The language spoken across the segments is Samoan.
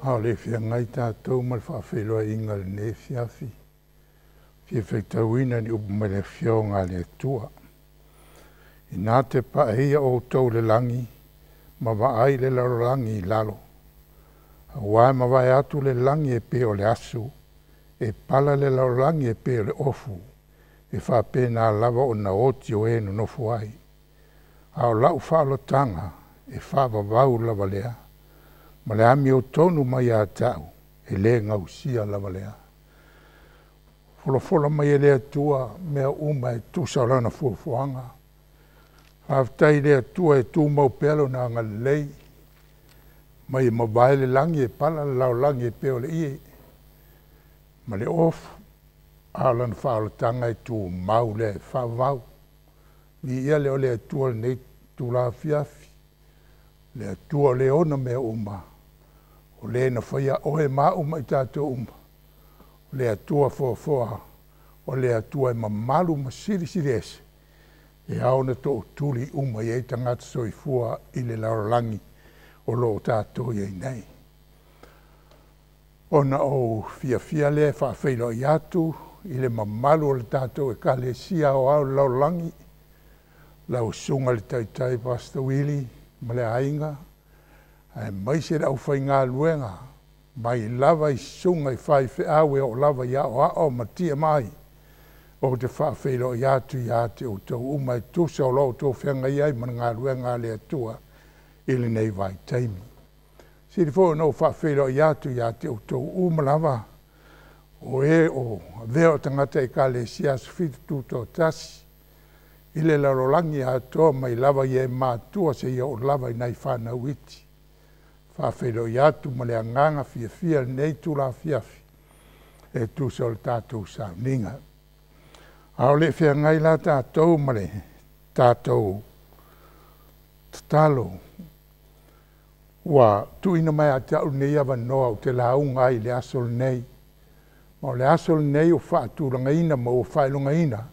A o le feagai tatou ma le faafeiloaiga i lenei afiafi, fia faitauina ni upu mai le Afioga a le Atua. Ina te paeia outou i le lagi ma vaai le lalolagi i lalo, auā e mavae atu le lagi e pei o le asu, e pala le lalolagi e pei o le ofu, e faapena lava ona oti o e nonofo ai. A o lau faaolataga e faavavau lava lea, ma le amiotonu mai ia te au, e le gausia lava lea. Folafola mai e le Atua mea uma e tusa o Lana fuafuaga. Faafetai i le Atua e tumau pea Lona agalelei, mai e mavae le lagi e pala le lalolagi e pei o le ie ma le ofu, a o lana faaolataga e tumau lea e faavavau. Viia lea o le Atua i lenei itula afiafi, le Atua o le ona mea uma, o le na faia oe ma au ma i tatou uma, o le Atua foafoa, o le Atua e mamalu ma silisili ese, e ao ona tootuli uma i ai tagata soifua i le lalolagi o lo o tatou i ai nei. Ona ou fiafia lea e faafeiloai atu i le mamalu o le tatou Ekalesia Aoao o le Lalolagi, lau Susuga i le Taitai Pastor Uili ma le aiga, aemaise le aufaigaluega mai lava i susuga i faifeau e oo lava i aoao ma TMI. Ou te faafeiloai atu ia te outou uma e tusa o lo outou feagai ai ma le galuega a le Atua i lenei vaitaimi. Sili foi ona ou faafeiloai atu ia te outou uma lava o e o avea o tagata Ekalesia Aso Fitu Tutoatasi i le lalolagi atoa mai lava i e matua seia oo lava i nai fanau iti. Faafeiloai atu ma le agaga fiafia i lenei itula afiafi e tusa o le tatou sauniga. A o le i feagai la tatou ma le tatou tatalo, ua tuuina mai ia te au lenei avanoa ou te lauga ai i le aso lenei. Ma o le aso lenei ua faatulagaina ma ua faailogaina,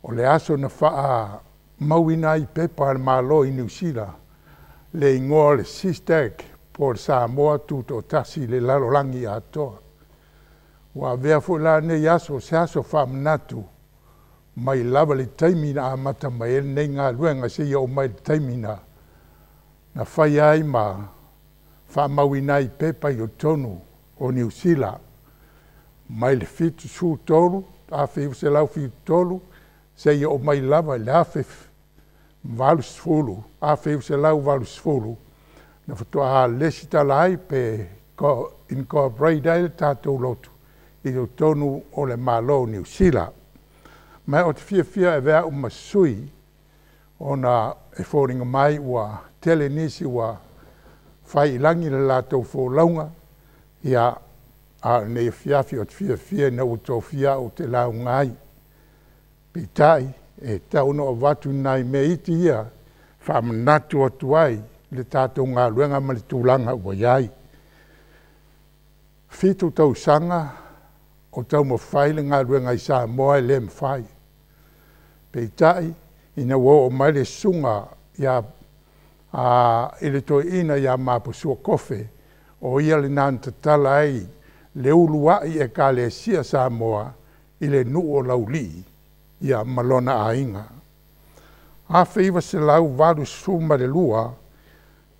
o le aso na faamauina ai i pepa a le Malo i Niu Sila le igoa o le SISTAC po o le Samoa Tutoatasi i le lalolagi atoa. Ua avea foi la lenei aso o se aso faamanatu mai lava i le taimi na amata mai ai lenei galuega seia oo mai i le taimi na faia ai ma faamauina ai i pepa i totonu o Niu Sila mai le 73, 1973 seia oo mai lava i le 1980, na faatoa lesitala ai pe incorporate ai le tatou lotu i totonu o le Malo o Niu Sila. Ma ou te fiafia e avea au ma sui ona e foliga mai ua tele nisi ua fai i lagi le latou folauga, ia, a o lenei afiafi ou te fiafia ina ua tofia au ou te lauga ai. Peitai, e tatau ona ou avatu nai mea iti ia e faamanatu atu ai le tatou galuega ma le tulaga ua i ai. 7 tausaga o taumafai le galuega i Samoa e le mafai. Peitai, ina ua oo mai le susuga i le toeaina ia Maposua Kofe, o ia lena na tatala ai le uluai Ekalesia Samoa i le nuu o Laulii ia ma lona aiga. 1982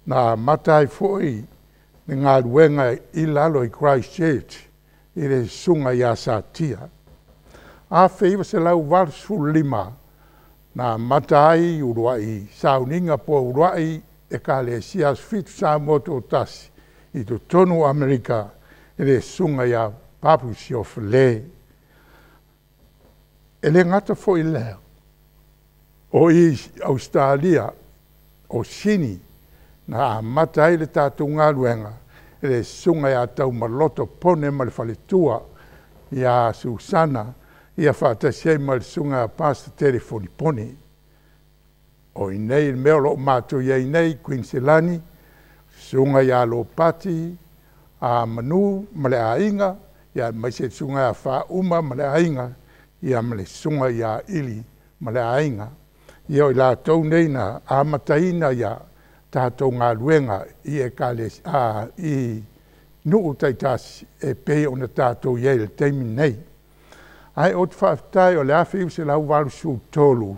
na amata ai foi le galuega i lalo i Christchurch i le susuga ia Satia. 1985 na amata ai uluai sauniga po o uluai Ekalesia Aso Fitu Samoa Tutoatasi i totonu o Amerika i le susuga ia Papu Siofele. E le gata foi i lea, o i Ausetalia, o Sini, na amata ai le tatou galuega i le susuga ia Taumaloto Pone ma le faletua ia Susana, ia faatasi ai ma le susuga ia Pastor Telefoni Pone. O i inei le mea o lo o matou i ai nei i Kuiniselani, susuga ia Lopati a Manu ma le aiga, aemaise le susuga ia Faauma ma le aiga, ia ma le susuga ia Ili ma le aiga. Ia o i latou nei na amataina ia tatou galuega i nuu taitasi e pei ona tatou i ai i le taimi nei. Ae ou te faafetai o le 1983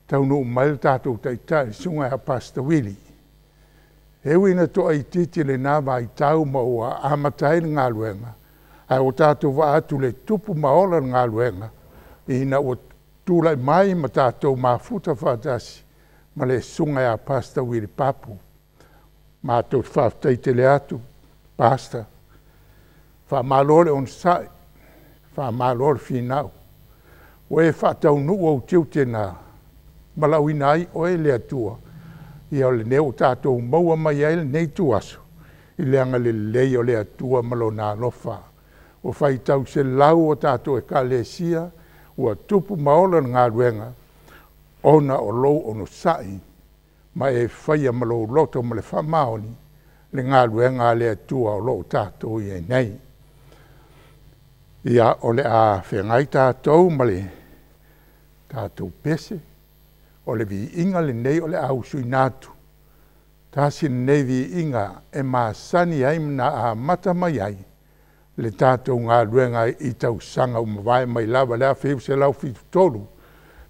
taunuu mai le tatou taitai le Susuga ia Pastor Wili. E ui ina toaitiiti i lena vaitau ma ua amata ai le galuega, ae ua tatou vaai atu i le tupu ma ola o le galuega ina ua tulai mai ma tatou mafuta faatasi ma le Susuga ia Pastor Wili Papu. Matou te faafetai tele atu, Pastor. Faamalo le onosai, faamalo le finau. Ua e faataunuu ou tiute na valaauina ai oe e le Atua. Ia o lenei ua tatou maua mai ai lenei ituaso i le agalelei o le Atua ma Lona alofa. Ua faitau selau a tatou Ekalesia ua tupu ma ola le galuega ona o lou onosai ma e faia ma lou loto ma le faamaoni le galuega a le Atua o lo o tatou i ai nei. Ia, o le a feagai tatou ma le tatou pese, o le viiga lenei o le a usuina atu, tasi lenei viiga e masani ai ma amata mai ai le tatou galuega i tausaga ua mavae mai lava i le 1973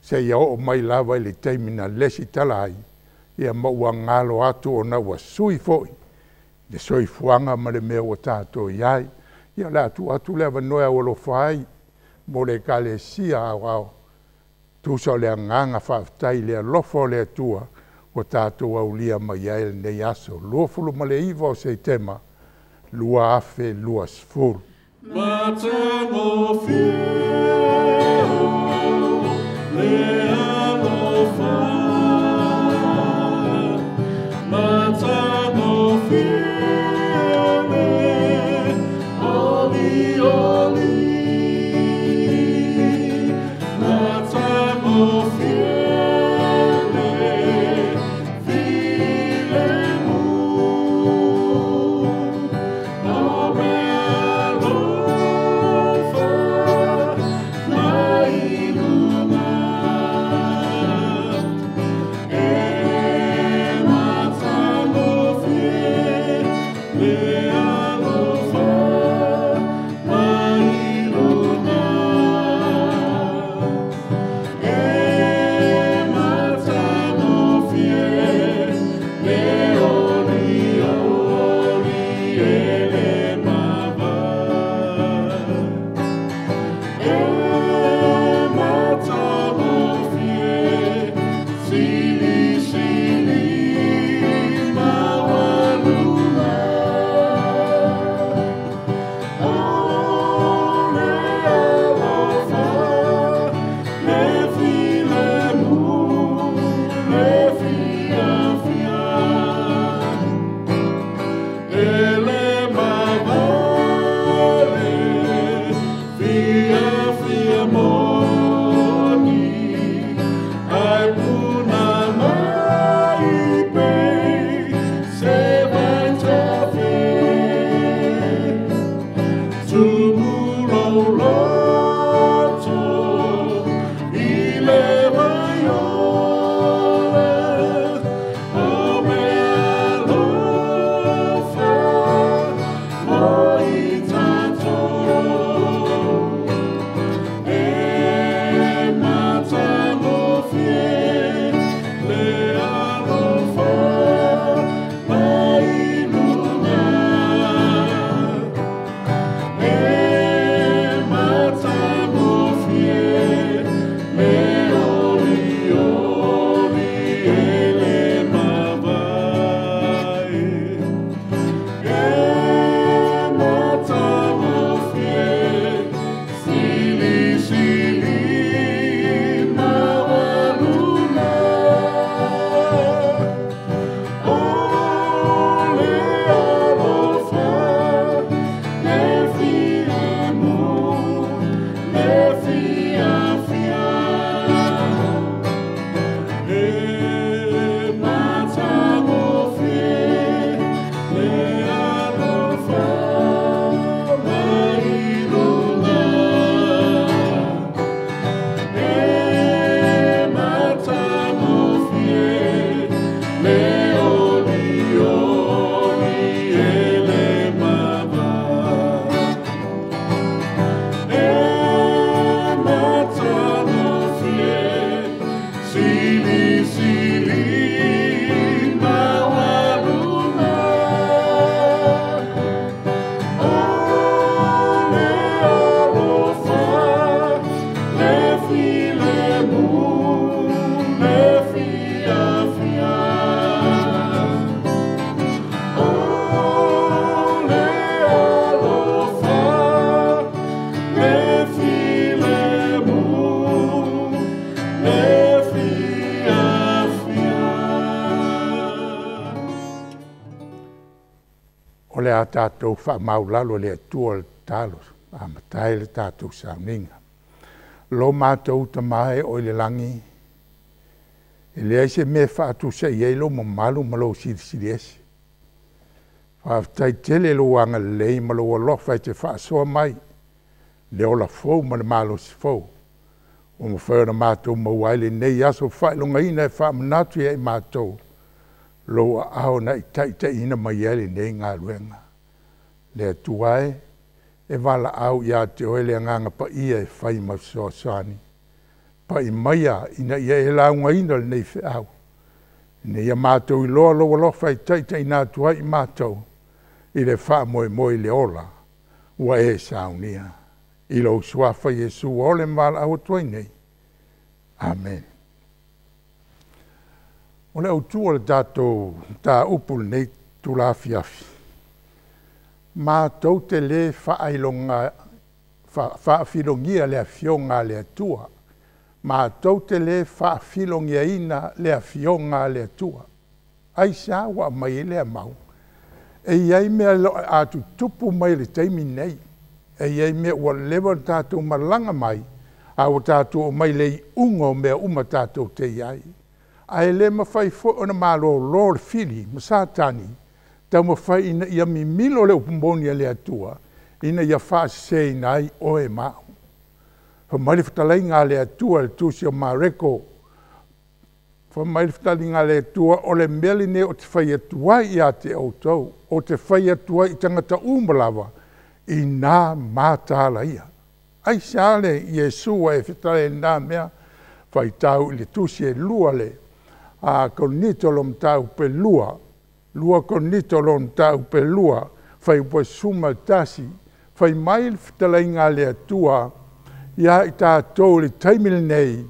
seia oo mai lava i le taimi na lesitala ai, ia ma ua galo atu ona ua sui foi le soifuaga ma le mea ua tatou i ai. Ia o le a tuu atu le avanoa e aualofa ai mo le Ekalesia Aoao, tusa o le agaga faafetai i le alofa o le Atua ua tatou aulia mai ai lenei aso 29 o Setema 2020. Matagofie o le alofa, matagofie le olioli, matagofie le filemu, o mea alofa mai luga. E matagofie le alofa mai luga. E matagofie le olioli e le mavae. E matagofie silisili maualuga. O le alofa, le filemu, le fiafia. E le mavale, fiafia moni, ai puna mai pei, se vai tafe. Tumu loto, i le vai ola, o mea alofa, mo i tatou. E matagofie le a tatou faamaulalo i le Atua le tatalo, amata ai le tatou sauniga. Lo matou Tama e oo i le lagi, e leai se mea e faatusa i ai lou mamalu ma lou silisili ese. Faafetai tele i lou agalelei ma lou alofa e te faasoa mai le ola fou ma le malosi fou, ua mafai ona matou maua ai lenei aso faailogaina e faamanatu ia i matou lou aao na e taitaiina mai ai lenei galuega. Le Atua e, e valaau ia te oe le Agaga Paia e fai ma fesoasoani. Pai maia ina ia e laugaina lenei feau, ina ia matou iloa lou alofa e taitaiina atu ai i matou i le faamoemoe i le ola ua e saunia. I lou Suafa Iesu ua ole ma valaau atu ai nei. Amene. O le autu o le tatou mataupu i lenei itula afiafi, matou te lē faailoga faafilogia le Afioga a le Atua. Matou te lē faafilogiaina le Afioga a le Atua. Aisea ua aumai ai lea mau? E i ai mea a tutupu mai i le taimi lenei. E i ai mea ua leva ona tatou malaga mai, a ua tatou oo mai i le iuga o mea uma tatou te i ai. Ae le mafai foi ona malolo le fili ma Satani, taumafai ina ia mimilo le upu moni a le Atua, ina ia faaseseina ai oe ma au. Fai mai le fetalaiga a le Atua i le tusi o Mareko, fai mai le fetalaiga a le Atua, o le mea lenei ou te fai atu ai ia te outou, ou te fai atu ai i tagata uma lava, ina mataala ia. Aisea le Iesu ua e fetalai ai i lena mea? Faitau i le tusi e 2 le Korinito lona mataupu e 2, 2 Korinito lona mataupu e 2, fuaiupu e 11, fai mai le fetalaiga a le Atua ia i tatou i le taimi lenei,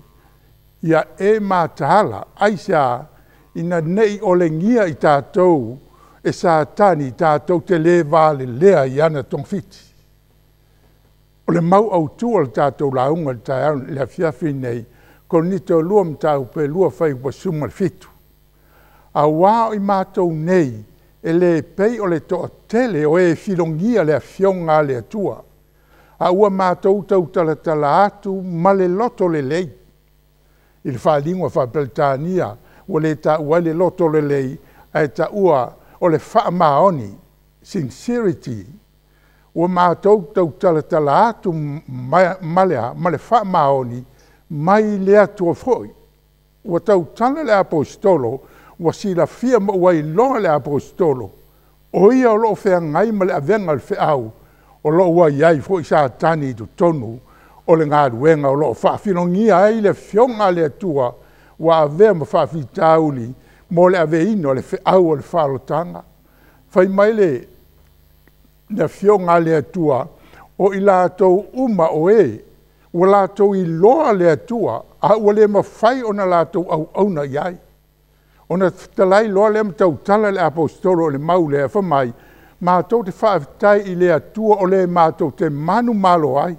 ia e mataala. Aisea? Ina ne i olegia i tatou e Satani tatou te le valelea i ana togafiti. O le mau autu o le tatou lauga i le taeao i le afiafi lenei, Korinito 2 mataupu e 2 fuaiupu 17. Auā o i matou nei, e le pei o le toatele o e filogia le Afioga a le Atua, a ua matou tautalatala atu ma le loto lelei. I le faaliga faa-Peretania, ua le taua ai le loto lelei, ae taua o le faamaoni, sincerity. Ua matou tautalatala atu ma le a? Ma le faamaoni mai le Atua foi. Ua tautala le Aposetolo, ua silafia ma ua iloa le Aposetolo, o ia o lo o feagai ma le avega o le feau, o lo o ua i ai foi Satani i totonu o le galuega o lo o faafilogia ai le Afioga a le Atua, ua avea ma faafitauli mo le aveina o le feau o le faaolataga. Fai mai le Afioga a le Atua, o i latou uma o e ua latou iloa le Atua, a ua le mafai ona latou auauna i ai. Ona fetalai loa lea ma tautala le Aposetolo i le mau lea, fai mai, matou te faafetai i le Atua o le matou te manumalo ai.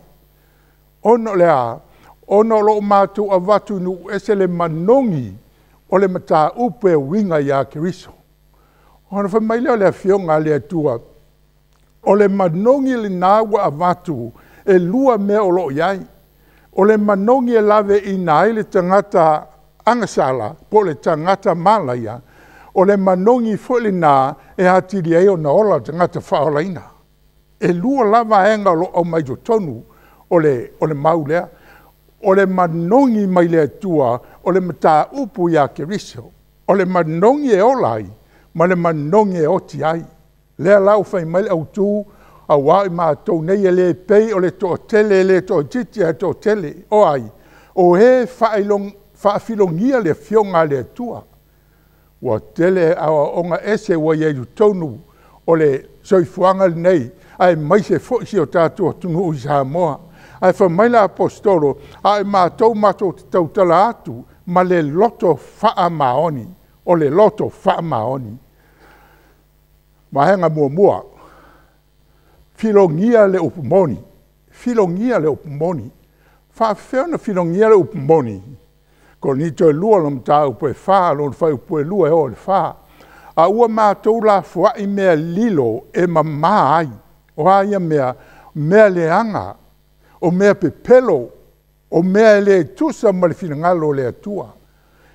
Ona o le a? Ona o lo o matou avatu i nuu ese le manogi o le mataupu e uiga ia Keriso. Ona fai mai lea o le Afioga a le Atua, o le manogi lena ua avatu, e lua mea o lo o i ai. O le manogi e laveaiina ai le tagata agasala, po o le tagata malaia, o le manogi foi lena e atili ai ona ola le tagata faaolaina. E lua la vaega o lo o aumai totonu o le mau lea. O le manogi mai le Atua, o le mataupu ia Keriso. O le manogi e ola ai, ma le manogi e oti ai. Lea la ua fai mai le autu, auā o i matou nei e le pei o le toatele e le toaitiiti ae toatele. O ai? O e faafilogia le Afioga a le Atua. Ua tele aoaoga ese ua i ai i totonu o le soifuaga lenei, aemaise foi si o tatou atunuu i Samoa. Ae fai mai le Aposetolo, a o matou matou te tautala atu ma le loto faamaoni. O le loto faamaoni. Vaega muamua, filogia le upu moni. Filogia le upu moni. Faapefea ona filogia le upu moni? Korinito 2, lona mataupu e 4, lona fuaiupu e 2 e oo i le 4. A ua matou lafoai mea lilo e mamā ai. O a ia mea? Mea leaga, o mea pepelo, o mea e le tusa ma le finagalo o le Atua.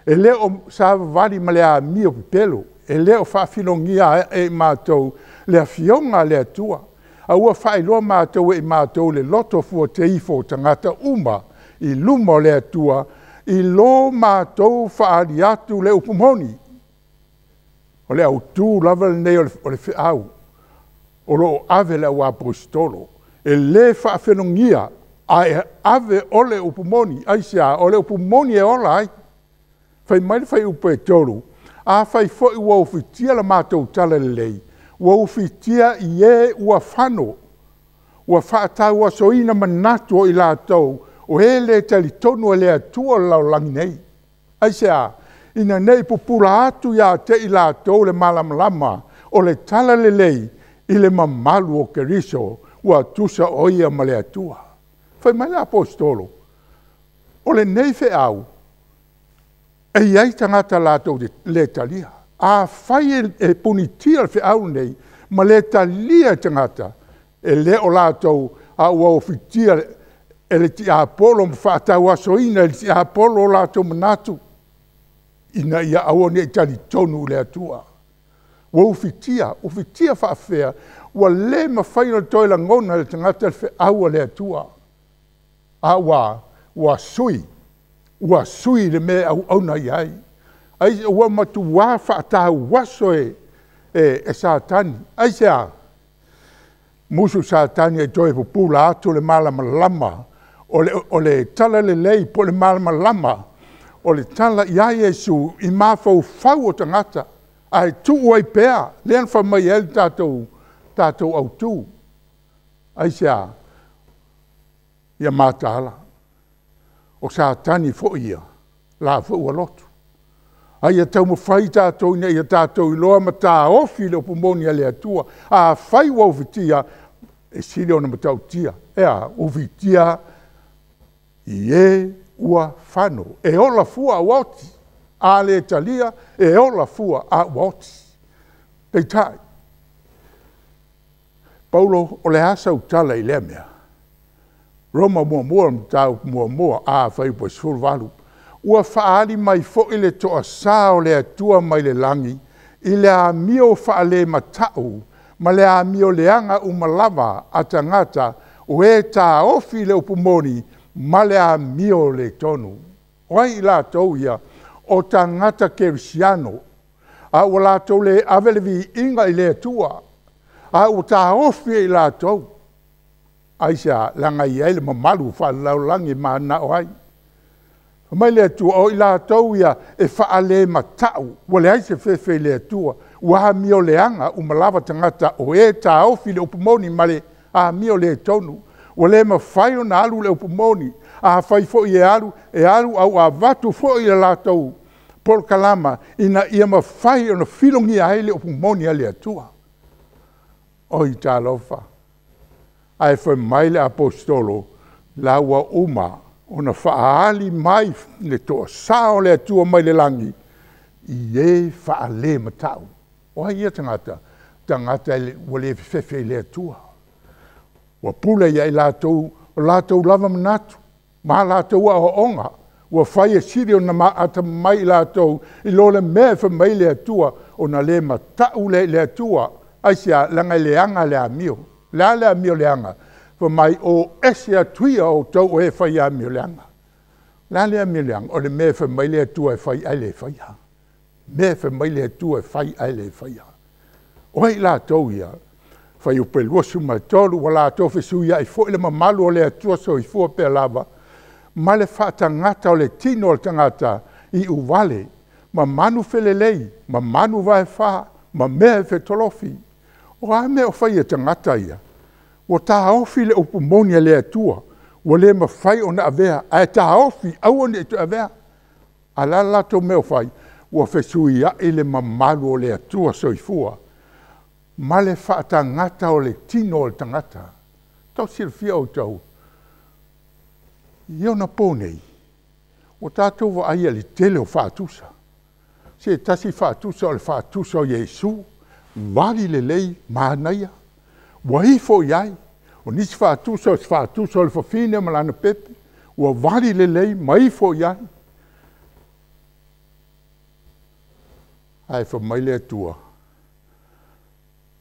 E le o savavali ma le amio pepelo, e le o faafilogia e i matou le Afioga a le Atua. A ua faailoa matou e i matou le loto fuateifo o tagata uma i luma o le Atua, i lo matou faaali atu le upu moni. O le autu lava lenei o le feau o lo o ave e le auaposeitolo. E le faafilogia, ae ave o le upu moni. Aisea? O le upu moni e ola ai. Fai mai le fuaiupu 3, afai foi ua ufitia le matou talalelei, ua ufitia i e ua fano, ua faatauasoina manatu o i latou o e le talitonu e le Atua o le lalolagi nei. Aisea? Ina ne i pupula atu ia te i latou le malamalama o le talalelei i le mamalu o Keriso, ua tusa o ia ma le Atua. Fai mai le aposetolo, o lenei feau, e i ai tagata latou te le talia. Afai e punitia le feau lenei, ma le talia e tagata, e le o latou, a ua ofitia e le tiapolo ma faatauasoina e le tiapolo o latou manatu, ina ia aua ne i talitonu i le Atua. Ua ufitia, ufitia faafefea? Ua le mafai ona toe lagona e le tagata le feau a le Atua. A ua ua sui, ua sui le mea e auauna i ai. Ai ua matua faatauaso e Satani. Aisea? Musu Satani e toe pupula atu le malamalama o le talalelei po o le malamalama o le tala ia Iesu i mafaufau o tagata, ae tuu ai pea, lea na fai mai ai le tatou autu. Aisea? Ia mataala. O Satani foi ia, o la foi ua lotu. A ia taumafai tatou ina ia tatou iloa ma taofi le upu moni a le Atua. Afai ua ufitia, e sili ona matautia. E a? Ufitia i e ua fano, e ola fua a ua oti. A le talia, e ola fua a ua oti. Peitai, Paulo, o le a sau tala i lea mea? Roma 1, mataupu 1, a fuaiupu 18. Ua faaali mai foi le toasā o le Atua mai le lagi i le amio faalemata'u ma le amio leaga uma lava a tagata o e taofi le upu moni ma le amio le tonu. O ai i latou ia? O tagata kerisiano, a ua latou le ave le viiga i le Atua, a ua taofi e i latou. Aisea? Leaga e i ai le mamalu faale-lalolagi e mananao ai. Fai mai le Atua, o i latou ia e faalemata'u, ua leai se fefe i le Atua, ua amioleaga uma lava tagata o e taofi le upu moni ma le amio le tonu. Ua le mafai ona alu le upu moni. Afai foi e alu, e alu a ua avatu foi le latou polokalama ina ia mafai ona filogia ai le upu moni a le Atua. Oi talofa! Ae fai mai le aposetolo, la ua uma ona faaali mai le toasā o le Atua mai le lagi i e faalemata'u. O ai ia tagata? Tagata ua le fefefe i le Atua. Ua pule ia i latou o latou lava manatu ma latou aoaoga. Ua fai e sili ona atamamai i latou i lo le mea e fai mai le Atua, ona le mata'u lea i le Atua. Aisea? Leaga e leaga le amio. O le a le amio leaga? Fai mai, o ese atu ia outou o e fai amio leaga. O le a le amio leaga? O le mea e fai mai le Atua e fai ae le faia. Mea e fai mai le Atua e fai ae le faia. O ai i latou ia? Fuaiupu 23, ua latou fesuiai foi le mamalu o le Atua soifua pea lava, ma le faatagata o le tino o le tagata i uvale, ma manu felelei, ma manu vaefa, ma mea e fetolofi. O a mea o fai e tagata ia? Ua taofi le upu moni a le Atua, ua le mafai ona avea, ae taofi, aua ne i toe avea. A o le a le latou mea o fai? Ua fesuiai le mamalu o le Atua soifua ma le faatagata o le tino o le tagata. Tau silafia outou, i ona po nei, ua tatou vaaia i le tele o faatusa. Se tasi faatusa o le faatusa o Iesu, vali lelei manaia, ua ifo i ai, o nisi faatusa o se faatusa o le fafine ma lana pepe, ua vali lelei ma ifo i ai. Ae fai mai le Atua,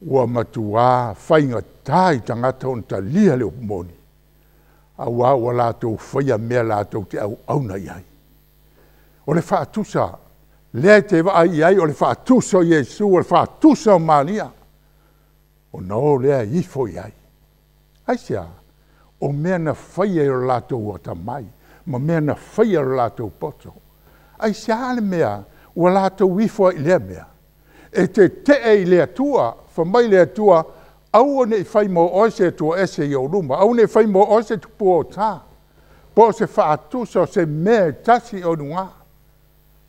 ua matuā faigata i tagata ona talia le upu moni, auā ua latou faia mea latou te auauna i ai. O le faatusa, lea e te vaai i ai o le faatusa o Iesu, o le faatusa o Maria, ona o lea ifo i ai. Aisea? O mea na faia e o latou atamai, ma mea na faia e o latou poto. Aisea le mea ua latou ifo ai i lea mea? E tetee i le Atua, fai mai le Atua, aua ne i fai mo oe se Atua ese i ou luma, aua ne i fai mo oe se tupua o ta, po o se faatusa o se mea e tasi o luga,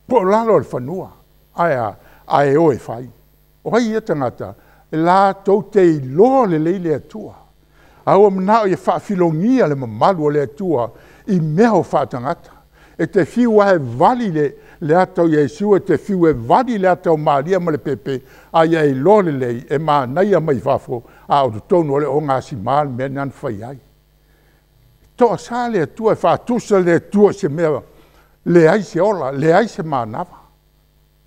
po o lalo o le fanua. Ae a? Ae o e fai. O ai ia tagata? E latou te iloa lelei le Atua. A ua manao ia faafilogia le mamalu o le Atua i mea o faatagata. E te fiu lava e vali le ata o Iesu, e te fiu e vali le ata o Maria ma le pepe, a ia iloa lelei e manaia mai fafo, a o totonu o le ogasima le mea lena na fai ai. Toasa le Atua, e faatusa le Atua i se mea leai se ola, leai se manava.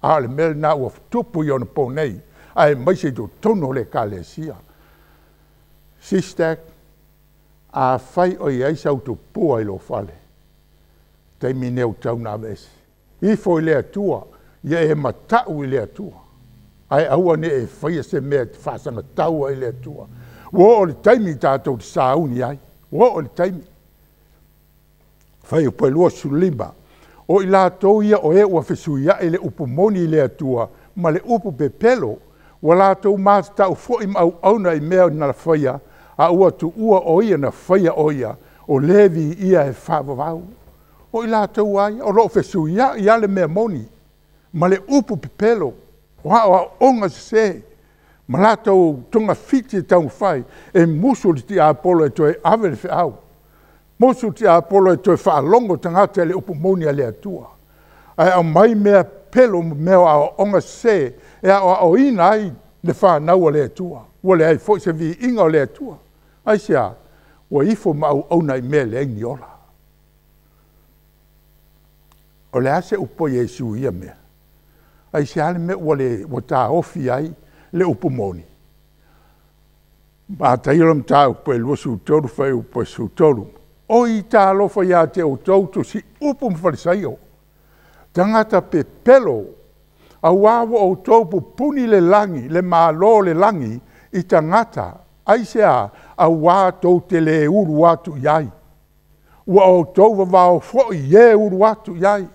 A o le mea lena ua tupu i ona po nei, aemaise i totonu o le Ekalesia. SISTAC, afai o i ai sau tupua i lou fale, taimi nei ua tatau ona aveese. Ifo i le Atua, ia e matau i le Atua. Ae aua ne i e faia se mea e te faasagatau ai i le Atua. Ua oo i le taimi tatou te sauni ai. Ua oo i le taimi. Fuaiupu 25. O i latou ia o e ua fesuiai le upu moni i le Atua ma le upu pepelo, ua latou matatau foi ma auauna i mea na faia, a ua tuua o ia na faia o ia, o le viia e faavavau. O i latou a ia, o lo o fesuiai lava le mea moni ma le upu pepelo, o aoaoga sese, ma latou togafiti e taumafai e musu le tiapolo e toe ave le feau, musu le tiapolo e toe faalogo tagata i le upu moni a le Atua. Ae aumai mea pepelo ma mea o aoaoga sese e aoaoina ai le fanau a le Atua. Ua leai foi se viiga o le Atua. Aisea? Ua ifo ma auauna i mea e leai ni ola. O le a se upu a Iesu i ia mea? Aisea le mea ua taofi ai le upu moni? Mataio le mataupu e 23 fuaiupu e 13. Oi talofa ia te outou tusi upu ma Farisaio, tagata pepelo, auā ua outou pupuni le lagi, le Malo o le lagi i tagata, aisea, auā tou te le ulu atu i ai. Ua outou vavao foi i e ulu atu i ai.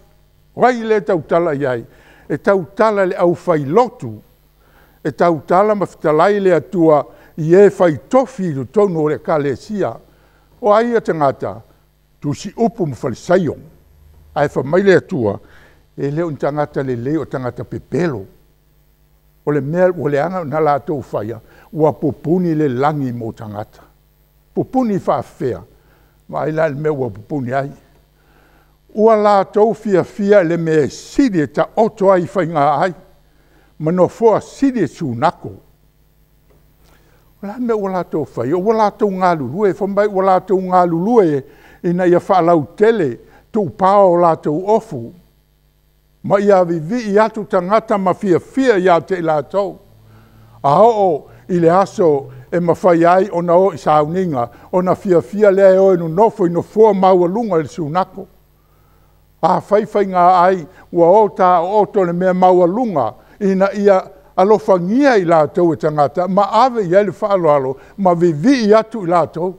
O ai lea e tautala i ai? E tautala i le aufailotu, e tautala ma fetalai le Atua i e faitofi i totonu o le Ekalesia. O ai ia tagata? Tusi upu ma Farisaio. Ae fai mai le Atua, e le o ni tagata lelei o tagata pepelo. O le mea ua leaga ona latou faia, ua pupuni le lagi mo tagata. Pupuni faafefea, vaai la i le mea ua pupuni ai. Ua latou fiafia i le mea sili e taoto ai i faiga ai, ma nofoa sili e sunako. O le a le mea ua latou faia? Ua latou galulue, fai mai ua latou galulue ina ia faalautele tuupao o latou ofu, ma ia vivii atu tagata ma fiafia ia te i latou. A oo i le aso e mafai ai ona o i sauniga, ona fiafia lea e o e nonofo i nofoa maualuga i le sunako. A fai faiga ai, ua o taooto le mea maualuga ina ia alofagia i latou e tagata, ma ave i ai le faaaloalo, ma vivii atu i latou.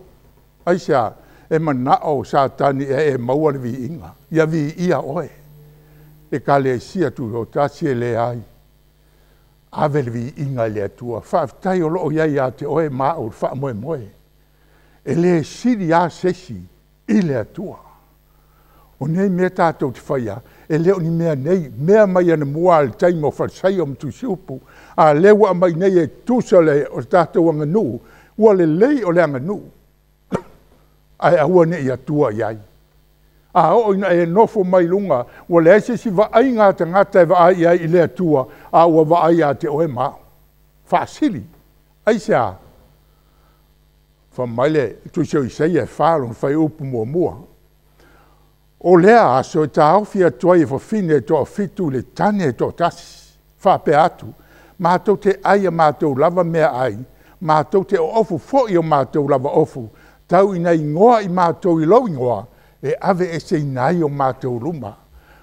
Aisea? E manao Satani e maua le viiga, ia viia oe. Ekalesia Tutoatasi e leai. Ave le viiga i le Atua. Faafetai o lo o i ai ia te oe ma au le faamoemoe. E le sili lava se isi i le Atua. O nei mea tatou te faia, e le o ni mea nei, mea mai anamua i le taimi o Farisaio ma Tusi upu, a lea ua aumai nei e tusa o le tatou aganuu, ua lelei o le aganuu, ae aua ne i atua i ai. A oo ina e nofo mai luga, ua leai se isi vaaiga a tagata e vaai ai i le Atua, a ua vaai ia te oe ma au. Faasili. Aisea? Fai mai le Tusi o Isaia e 4 lona fuaiupu 1. O lea aso e taofi atu ai e fafine e toafitu i le tane e toatasi, faapea atu, matou te ai a matou lava meaai, matou te oofu foi i matou lava ofu, tau ina igoa i matou i lou igoa, e aveeseina ai o matou luma.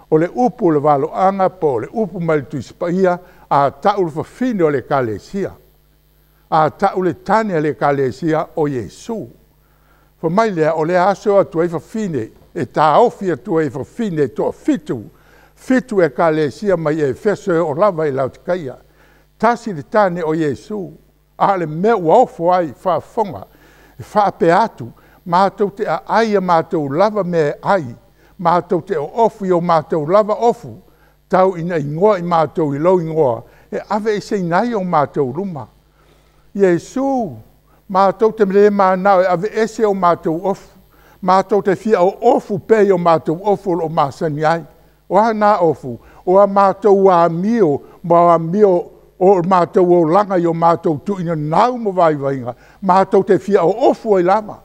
O le upu o le valoaga po o le upu mai le Tusi Paia, a tau le fafine o le Ekalesia, a tau le tane a le Ekalesia, o Iesu. Fai mai lea, o le aso e o atu ai fafine, e taofi atu ai e fafine e toafitu, 7 Ekalesia mai Efeso e oo lava i Laotikaia. Tasi le tane o Iesu, a o le mea ua ofo ai, faafofoga, e faapea atu, matou te aai a matou lava meaai, matou te oofu i o matou lava ofu, tau ina igoa i matou i lou igoa, e aveeseina ai o matou luma. Iesu, matou te le mananao e aveese o matou ofu, matou te fia oofu pea i o matou ofu o lo o masani ai. O a na ofu? O a matou amio ma amio o matou olaga i o matou tuuina ma vaivaiga, matou te fia oofu ai lava.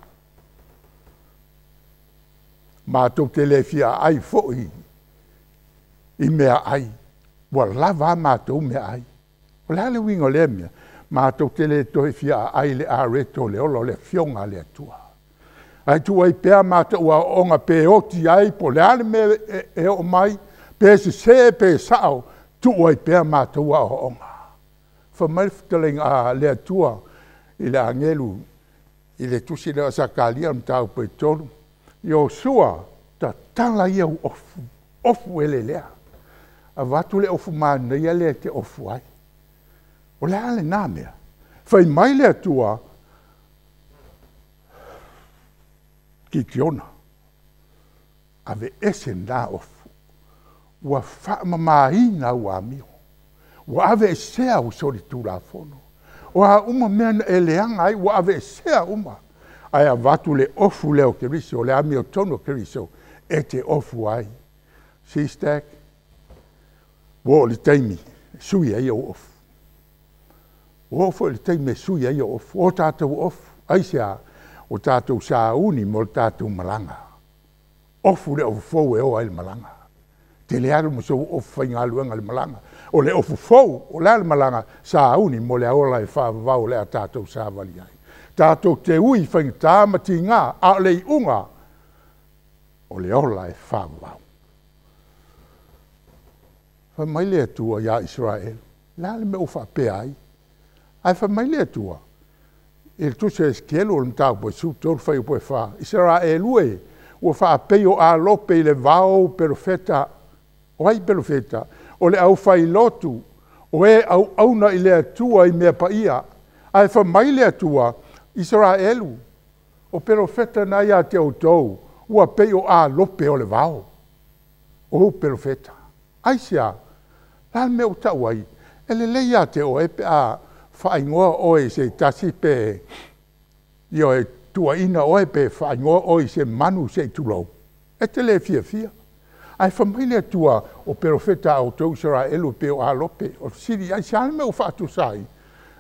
Matou te le fia aai foi i meaai, ua lava a matou meaai. O le a le uiga o lea mea? Matou te le toe fia aai i le areto o le ola o le Afioga a le Atua. Ae tuu ai pea matou aooga pe oti ai, po o le a le mea e oo mai, pe sese pe sao, tuu ai pea matou aoaoga. Fai mai le fetalaiga a le Atua i le agelu i le tusi lea o Sakaria le mataupu e 3, Iosua, tatala ia ou ofu, ofu elelea. Avatu le ofu manaia lea e te ofu ai. O le a lena mea? Fai mai le Atua, Kitiona, aveese lena ofu, ua faamamaina au amio, ua aveesea au solitulafono. O a uma mea na e leaga ai, ua aveesea uma, ae avatu le ofu lea o Keriso, o le amiotonu o Keriso, e te ofu ai. SEASTAC, ua oo i le taimi e sui ai ou ofu. Ua oo foi i le taimi e sui ai ou ofu, o tatou ofu. Aisea? Ua tatou sauni mo le tatou malaga. Ofu le ofu fou e o ai le malaga. Te le alu ma sou ofu faigaluega i le malaga. O le ofu fou, o le a le malaga, sauni mo le ola e faavavau o le a tatou savali ai. Tatou te ui i faigata ma tiga, a o le iuga, o le ola e faavavau. Fai mai le Atua ia Isaraelu, le a le mea ua faapea ai? Ae fai mai le Atua, i le tusi a Esekielu o le mataupu e 13 fuaiupu e 4, Isaraelu e, ua faapei o alope i le vao perofeta. O ai perofeta? O le aufailotu, o e auauna i le Atua i mea paia. Ae fai mai le Atua, Isaraelu, o perofeta na ia te outou, ua pei o alope o le vao. O perofeta. Aisea, la le mea ua tau ai, e lelei ia te oe pe a faaigoa oe i se tasi pe ioe tuuaina oe pe faaigoa oe i se manu se i tulou. E te le fiafia. Ae fai mai le Atua o perofeta a outou Isaraelu pe o alope, o fesili aisea le mea ua faatusa ai?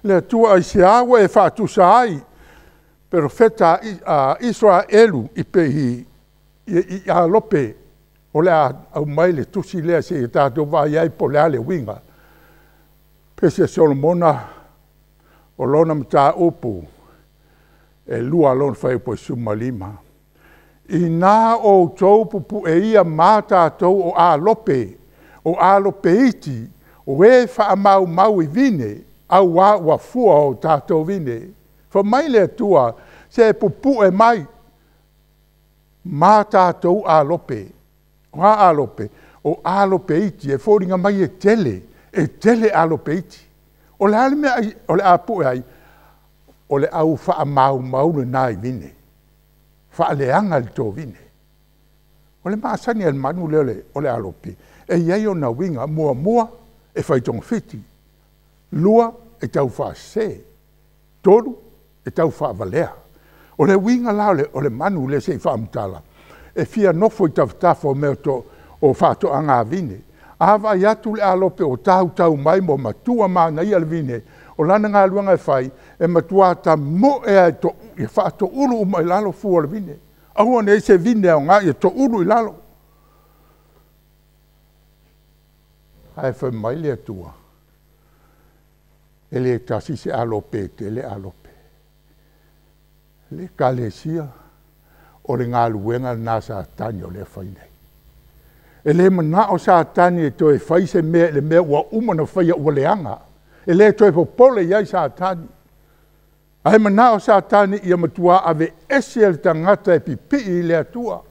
Le Atua aisea ua e faatusa ai perofeta a Isaraelu i pe i alope o le a aumai le tusi lea se i tatou vaai ai po o le a le uiga. Pese Solomona o lona mataupu e 2 lona fuaiupu e 15. Ina outou pupue ia ma tatou o alope iti, o e faamaumau i vine, auā ua fua o tatou vine. Fai mai le Atua, se pupue mai ma tatou alope. O a alope? O alope iti, e foliga mai e tele alope iti. O le a le mea o le a pue ai? O le au faamaumau lena i vine. Faaleaga le tovine. O le maasani a le manu lea o le alope, e iai ona uiga, muamua, e fai togafiti. 2, e tau faasese. 3, e tau faavalea. O le uiga la o le manu lea se i faamatala, e fia nofo i tafatafa o mea o faatoaga a vine. A vaai atu le alope o tautau mai ma matua manaia le vine, o lana galuega e fai, e matua tamoe lava e faatoulu uma i lalo fua o le vine. Aua ne i i ai se vine aoga, ia toulu i lalo. Ae fai mai le Atua, e le tasi se alope e tele alope. Le Ekalesia, o le galuega lena a Satani o lea e fai nei. E le manao Satani e toe fai se mea i le mea ua uma ona faia ua leaga. E le toe popole i ai Satani. Ae manao Satani ia matua aveese le tagata e pipii i le Atua.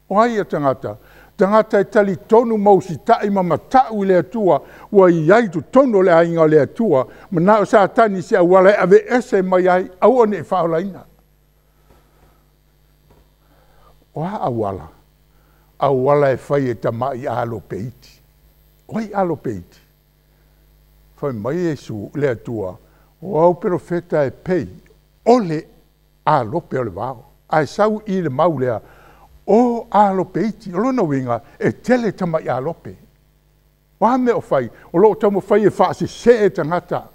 O ai ia tagata? Tagata e talitonu ma usitai ma matau i le Atua, ua i ai i totonu o le aiga o le Atua. Manao Satani i se auala e aveese mai ai, aua ne i faaolaina. O a auala? Auala e fai e tamai alope iti. O ai alope iti? Fai mai Iesu, le Atua, o au perofeta e pei o le alope o le vao. Ae sau i le mau lea, o alope iti. O lona uiga, e tele tamai alope. O a mea o fai? O loo taumafai e faasesee tagata.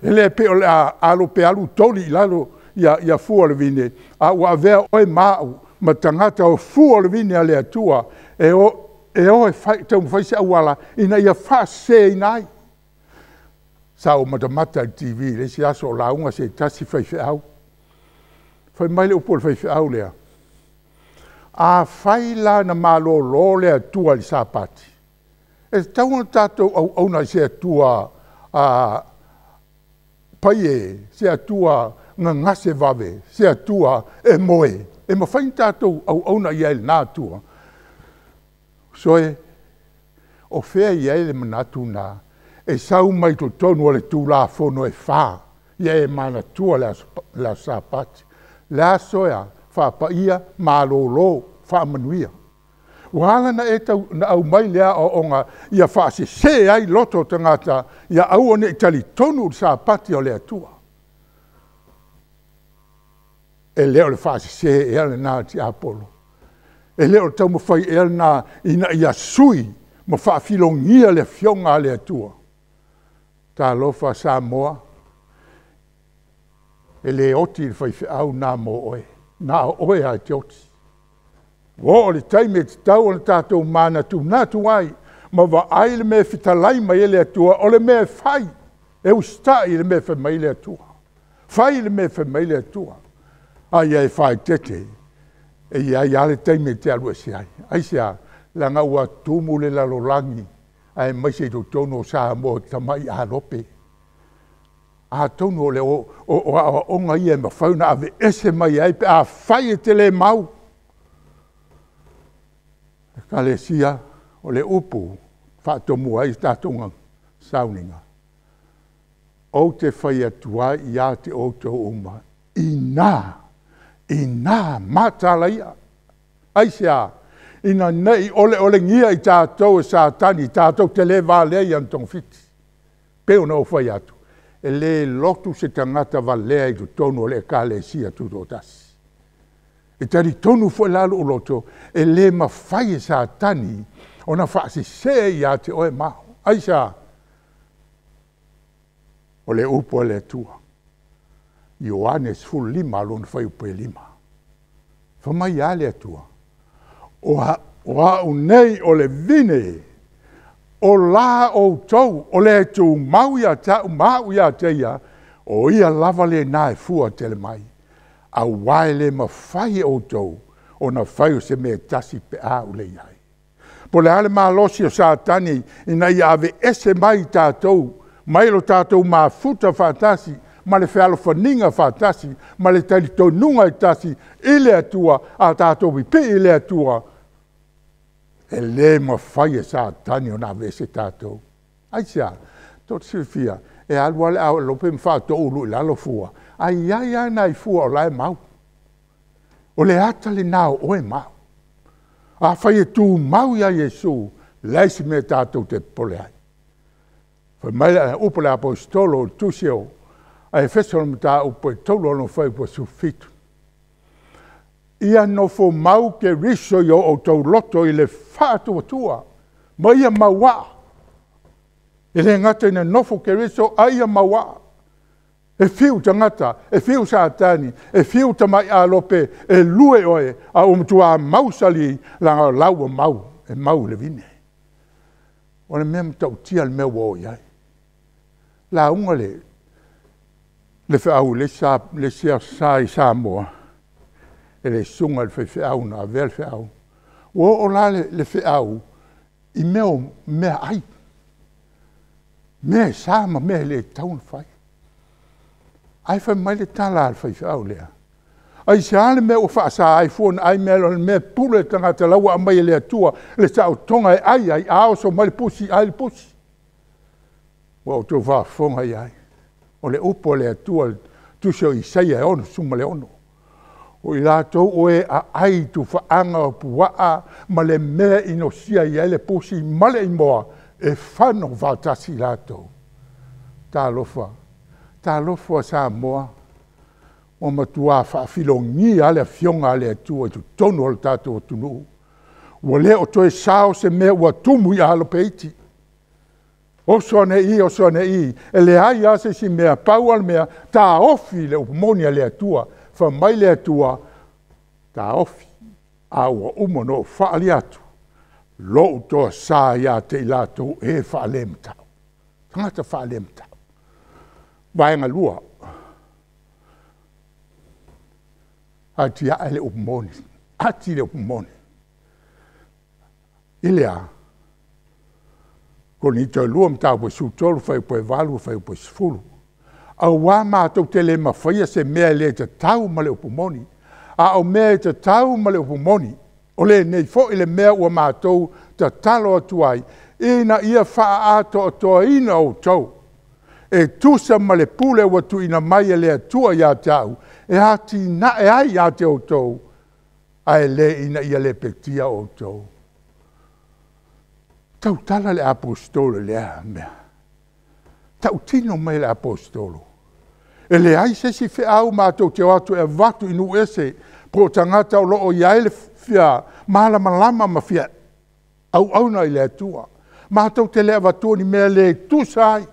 E le pei o le alope alu toli i lalo ia fua o le vine, a ua avea oe ma au ma tagata o fua o le vine a le Atua, e o e fai, taumafai se auala ina ia faaseseina ai. Sa ou matamata i le TV i le isi aso o lauga se tasi faifeau. Fai mai le upu a le faifeau lea, afai la na malolo le Atua i le Sapati, e tatau ona tatou auauna i se Atua paie, se Atua gagase vave, se Atua e moe, e mafai ona tatou auauna i ai i lena Atua. Soe, o fea e i ai le manatu lena, e sau mai totonu o le Tulafono e 4, ia e manatua le aso Sapati. Le aso e a? Faapaia, malolo, faamanuia. Ua ala ona e tau na aumai le aoaoga ia faasese ai loto o tagata, ia aua ne i talitonu i le Sapati o le Atua. E le o le faasese ea lena a le tiapolo. E le o le taumafai ea lena ina ia sui ma faafilogia le afioga a le Atua. Talofa Samoa, e le oti le faifeau na mo oe, na o oe lava e te oti. Ua oo i le taimi e tatau ona tatou manatunatu ai ma vaai le mea e fetalai mai ai le Atua, o le mea e fai, e usitai i le mea e fai mai ai le Atua. Fai le mea e fai mai ai le Atua. A ia e faaeteete, e i ai lava le taimi e te alu ese ai. Aisea? Leaga ua tumu le lalolagi, aemaise i totonu o Samoa i tamai alope. Atonu o le aoaoga ia e mafai ona aveese mai ai pe afai e te le mau. Ekalesia, o le upu faatomua ai tatou sauniga, ou te fai atu ai ia te outou uma, ina matala ia. Aisea? Ina nei oleolegia i tatou e Satani, tatou te le valea i ana togafiti. Pe ona ou fai atu, e le lotu se tagata valea i totonu o le Ekalesia Tutoatasi. E talitonu foi la lou loto, e le mafai e Satani ona faasese ia te oe ma au. Aisea? O le upu a le Atua. Ioane 15 lona fuaiupu e 5. Fai mai a le Atua, o au nei o le vine, o la outou, o le tumau ia te au ma au ia te ia, o ia lava lena e fua tele mai. Auā e le mafai e outou ona fai o se mea tasi pe a ou le i ai. Po o le a le malosi o Satani ina ia aveese mai tatou, mai lo tatou mafuta faatasi, ma le fealofaniga faatasi, ma le talitonuga e tasi i le Atua, a tatou pipii i le Atua, e le mafai e Satani ona aveese tatou. Aisea? Tou te silafia, e alu lava le alope ma faatoulu i lalo fua, ae i ai lava nai fua o la e mau. O le ata lena o oe ma au. Afai e tumau ia Iesu, leai se mea tatou te popole ai. Fai mai le upu a le aposetolo o le tusi o a Efeso le mataupu e 3 lona fuaiupu 17. Ia nofomau Keriso i o outou loto i le faatuatua, ma ia mauaa. E le gata ina nofo Keriso, a ia mauaa. E fiu tagata, e fiu Satani, e fiu tamai alope e lue oe, a ua matua mausali, leaga o la ua mau, e mau i le vine. O le mea matautia le mea ua oo i ai. Lauga le feau i le isi Aso Sa i Samoa, e le susuga i le faifeau na avea le feau. Ua oo la le feau i mea o meaai, mea e sa ma mea e le tatau ona fai. Ae fai mai le tala a le faifeau lea, aisea le mea ua faasa ai fua ona ai mea nai lo le mea e pule le tagata o la ua aumai e le Atua le saotoga e ai ai, a oso mai le pusi, ai le pusi. Ua outou faafofoga i ai, o le upu a le Atua i le tusi o Isaia e 66, o i latou o e aai i tufaaga o puaa ma le mea e inosia i ai le pusi ma le imoa, e fano faatasi i latou. Talofa, talofa Samoa, ua matua faafilogia lava le Afioga a le Atua i totonu o le tatou atunuu. Ua le o toe sao se mea ua tumu i alope iti. Oso ane i i, oso ane i, e leai lava se isi mea, pau lava le mea, taofi le upu moni a le Atua. Fai mai le Atua, taofi, a ua uma ona ou faali atu lou toasa ia te i latou o e faalematau, tagata faalematau. Vaega 2, atiae le upu moni, ati le upu moni. I le a? Korinito 2, mataupu 13, fuaiupu 8, fuaiupu 10. Auā matou te le mafaia se mea e le tatau ma le upu moni, a o mea e tatau ma le upu moni. O lenei foi le mea ua matou tatalo atu ai, ina ia faaatoatoaina outou, e tusa ma le pule ua tuuina mai e le Atua ia te au, e atinae ai ia te outou, ae le ina ia lepetia outou. Tautala le aposetolo i lea mea. Tautino mai le aposetolo, e leai se isi feau matou te o atu e avatu i nuu ese, po o tagata o lo o i ai le fia malamalama ma fia auauna i le Atua. Matou te le avatua ni mea le tusa ai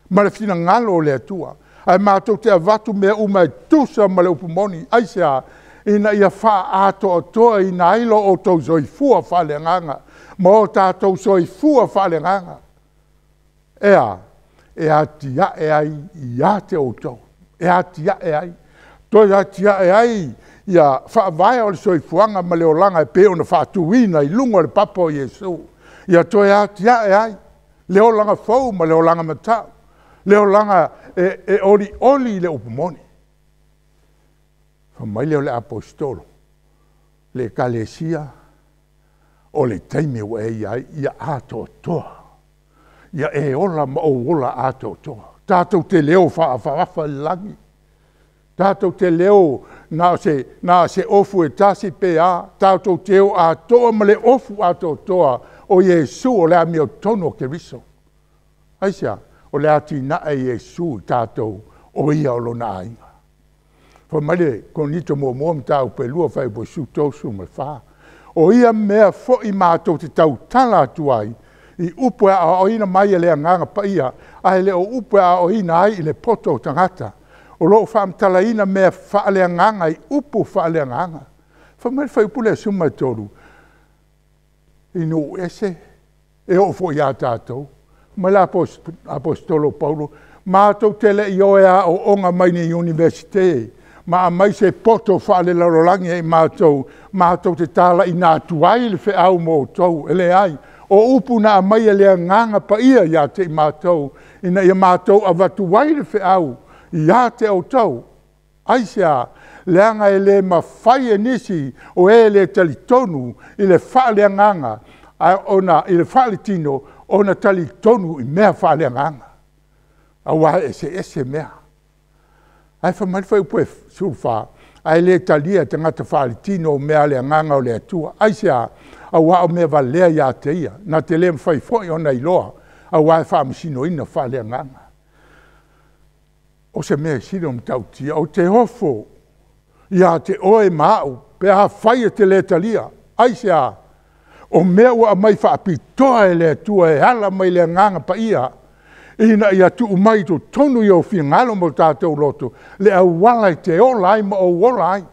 ma le finagalo o le Atua, ae matou te avatu mea uma e tusa ma le upu moni. Aisea? Ina ia faaatoatoaina ai lo outou soifua faaleagaga ma o tatou soifua faaleagaga. E a? E atiae ai ia te outou, e atiae ai, toe atiae ai ia faavae o le soifuaga ma le olaga e pei ona faatuina i luga o le papa o Iesu. Ia toe atiae ai le olaga fou ma le olaga matau, le olaga e olioli i le upu moni. Fai mai lea o le aposetolo, le ekalesia, o le taimi ua e i ai, ia atoatoa. Ia e ola ma ou ola atoatoa. Tatou te le o faaafaafa i le lagi. Tatou te le o na o se ofu e tasi pe a. Tatou te o atoa ma le ofu atoatoa o Iesu o le amiotonu o Keriso. Aisea? O le atinae Iesu i tatou o ia o lona aiga. Fai mai le Korinito muamua mataupu e 2 fuaiupu 13 ma le 4. O ia mea foi matou te tautala atu ai, i upu e aoaoina mai e le Agaga Paia, ae le o upu e aoaoina ai i le poto o tagata. O lo o faamatalaina mea faaleagaga i upu faaleagaga. Fai mai le fuaiupu lea 13, i nuu ese, e oo foi ia tatou. Mai le aposetolo Paulo, matou te le i o e aooga mai ni Iunivesite, ma aumai se poto faalelalolagi ia i matou, matou te talaiina atu ai le feau mo outou. E leai, o upu na aumai e le Agaga Paia ia te i matou, ina ia matou avatu ai le feau ia te outou. Aisea? Leaga e le mafai e nisi o e le talitonu i le faaleagaga, ae ona i le faaletino, ona talitonu i mea faaleagaga. Aua e eseese mea. Ae fai mai le fuaiupu e 14, ae le talia e tagata faaletino o mea a le agaga o le Atua. Aisea? Aua o mea valea ia te ia, na te le mafai foi ona iloa, aua e faamasinoina faaleagaga. O se mea e sili ona matautia, ou te ofo ia te oe ma au, pe afai e te le talia. Aisea? O mea ua aumai faapitoa e le Atua e ala mai le Agaga Paia, ina ia tuu mai i totonu i ou finagalo ma o tatou loto, le auala e te ola ai ma ou ola ai.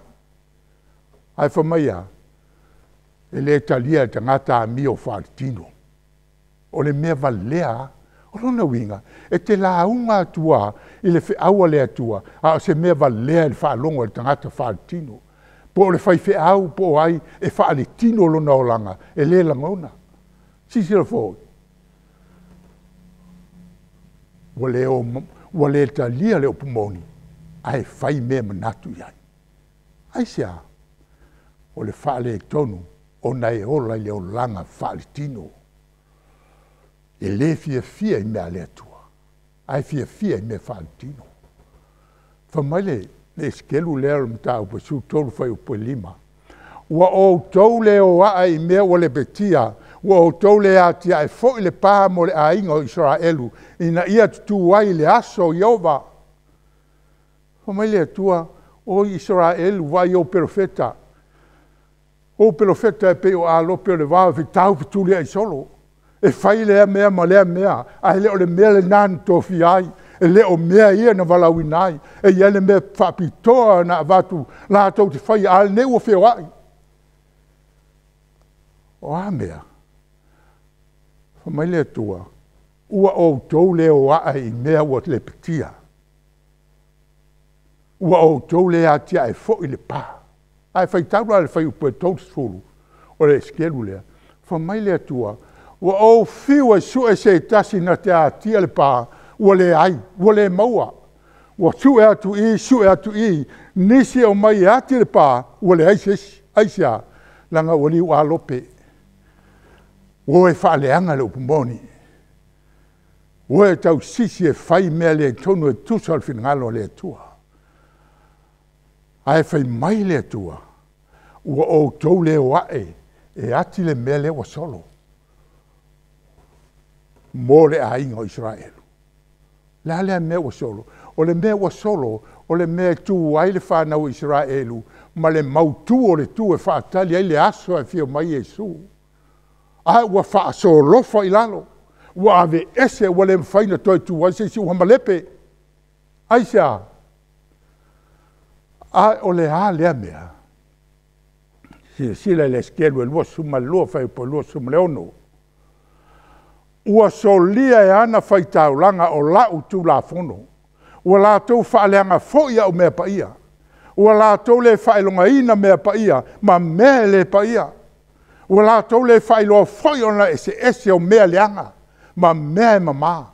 Ae fai mai e a? E le talia e tagata amio faaletino. O le mea valea lava. O lona uiga, e te lauga atu lava i le feau a le Atua, a o se mea valea i le faalogo a le tagata faaletino. Po o le faifeau po o ai e faaletino lona olaga, e le lagona. Silasila foi, ua le talia le upu moni, ae fai mea e manatu i ai. Aisea? O le faaletonu ona e ola i le olaga faaletino. E le fiafia i mea a le Atua, ae fiafia i mea faaletino. Fai mai le Esetelu lea o le mataupu e 13 fuaiupu e 5. Ua outou le o ae i mea ua lepetia, ua outou le atiae foi le pa mo le aiga o Isaraelu, ina ia tutū ai i le aso o Ieova. Fai mai le Atua, o Isaraelu, vaai i ou perofeta. O perofeta e pei o alope o le vao e fetau fetuliai solo. E fai lea mea ma lea mea, ae le o le mea lena na tofia ai. E le o mea ia na valaauina ai. E i ai le mea faapitoa na avatu latou te faia, a o lenei ua feoai. O a mea? Fai mai le Atua, ua outou le o ae i mea ua lepetia. Ua outou le atiae foi le pa. Ae faitau la le fuaiupu e 30, o le Esetelu lea. Fai mai le Atua, ua ou fiu e sue se tasi na te atia le pa, ua leai, ua le maua. Ua sue atu i, sue atu i, nisi e omai e ati le pa, ua leai se isi. Aisea? Leaga ua liualope. Ua o e faaleaga le upu moni. Ua e tausisi e fai mea le tonu e tusa o le finagalo o le Atua. Ae fai mai le Atua, ua outou le o ae e ati le mea lea ua solo mo le aiga o Isaraelu. Le a lea mea ua solo? O le mea ua solo, o le mea e tu ai le fanau o Isaraelu ma le mautu o le tu e faatali ai le aso e afio mai Iesu. A ua faasolofa i lalo, ua aveese, ua le mafai ona toe tu ai se isi, ua malepe. Aisea? A o le a lea mea? Silasila i le Esetelu e 22, fuaiupu e 26. Ua solia e ana faitaulaga o lau Tulafono. Ua latou faaleaga foi au mea paia. Ua latou le faailogaina mea paia ma mea e le paia. Ua latou le faailoa foi ona eseese o mea leaga ma mea e mama.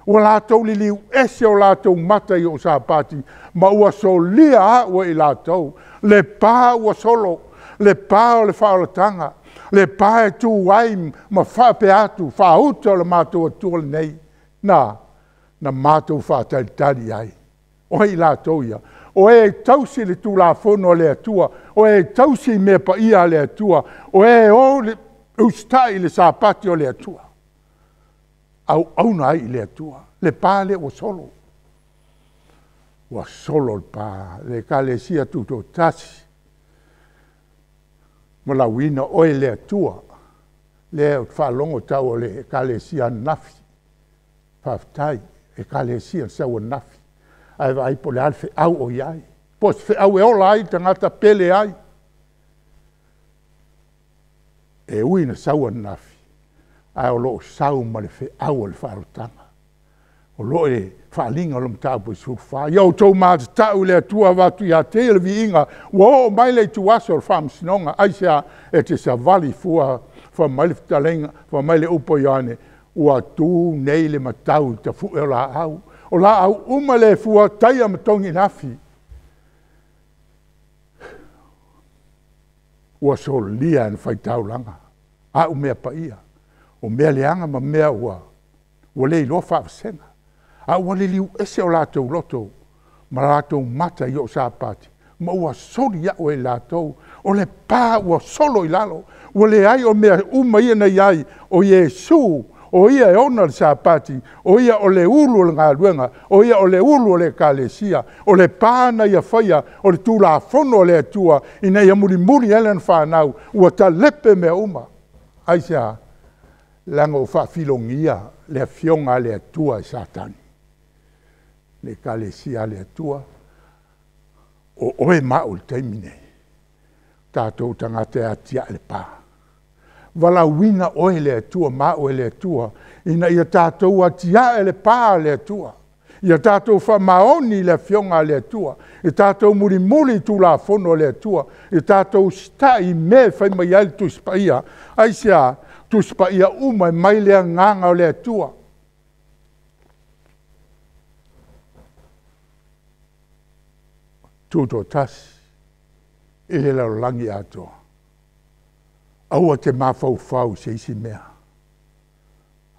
Ua latou liliu ese o latou mata i ou Sapati, ma ua solia au e i latou. Le pa ua solo, le pa o le faaolataga, le pa e tu ai ma faapea atu, faauta o le matou Atua lenei, na matou faatalitali ai. O ai latou ia? O e tausi le Tulafono a le Atua, o e tausi mea paia a le Atua, o e o usitai i le Sapati o le Atua. Auauna ai i le Atua. Le pa lea ua solo. Ua solo le pa. Le Ekalesia Tutoatasi, valaauina oe le Atua. Lea ou te faalogo tau o le Ekalesia ananafi. Faafetai, Ekalesia sau ananafi. Ae vaai po o le a le feau o i ai. Po o se feau e ola ai le tagata pe leai. E ui na sau ananafi, ae o lo o sau ma le feau o le faaolataga. O lo o e faaaliga o le mataupu e 14. Ia outou matatau i le Atua avatu ia te ia le viiga, ua oo mai le ituaso o le faamasinoga. Aisea? E te savali fua, fai mai le fetalaiga, fai mai le upu a Ioane, ua tu nei le matau i tafue o laau. O laau uma le fua taia ma togi i le afi. Ua solia e le faitaulaga, au mea paia, o mea leaga ma mea ua le iloa faavasega. A ua liliu ese o latou loto ma latou mata i ou Sapati, ma ua soli au e latou. O le pa ua solo i lalo, ua leai o mea uma ia na i ai, o Iesu, O ia e ona le Sapati, o ia o le ulu o le galuega, o ia o le ulu o le ekalesia, o le pa na ia faia, o le Tulafono a le Atua, ina ia mulimuli ai lana fanau, ua talepe mea uma. Aisea? Leaga ua faafilogia le Afioga a le Atua e Satani. Le ekalesia a le Atua, o oe ma au i le taimi lenei, tatou tagata e atiae le pa. Valaauina oe e le Atua ma au e le Atua, ina ia tatou atiae le pa a le Atua, ia tatou faamaoni i le Afioga a le Atua, ia tatou mulimuli i Tulafono a le Atua, ia tatou usitai i mea e fai mai ai le Tusi Paia. Aisea? Tusi Paia uma e mai le Agaga o le Atua. Tutoatasi i le lalolagi atoa. Aua te mafaufau i se isi mea,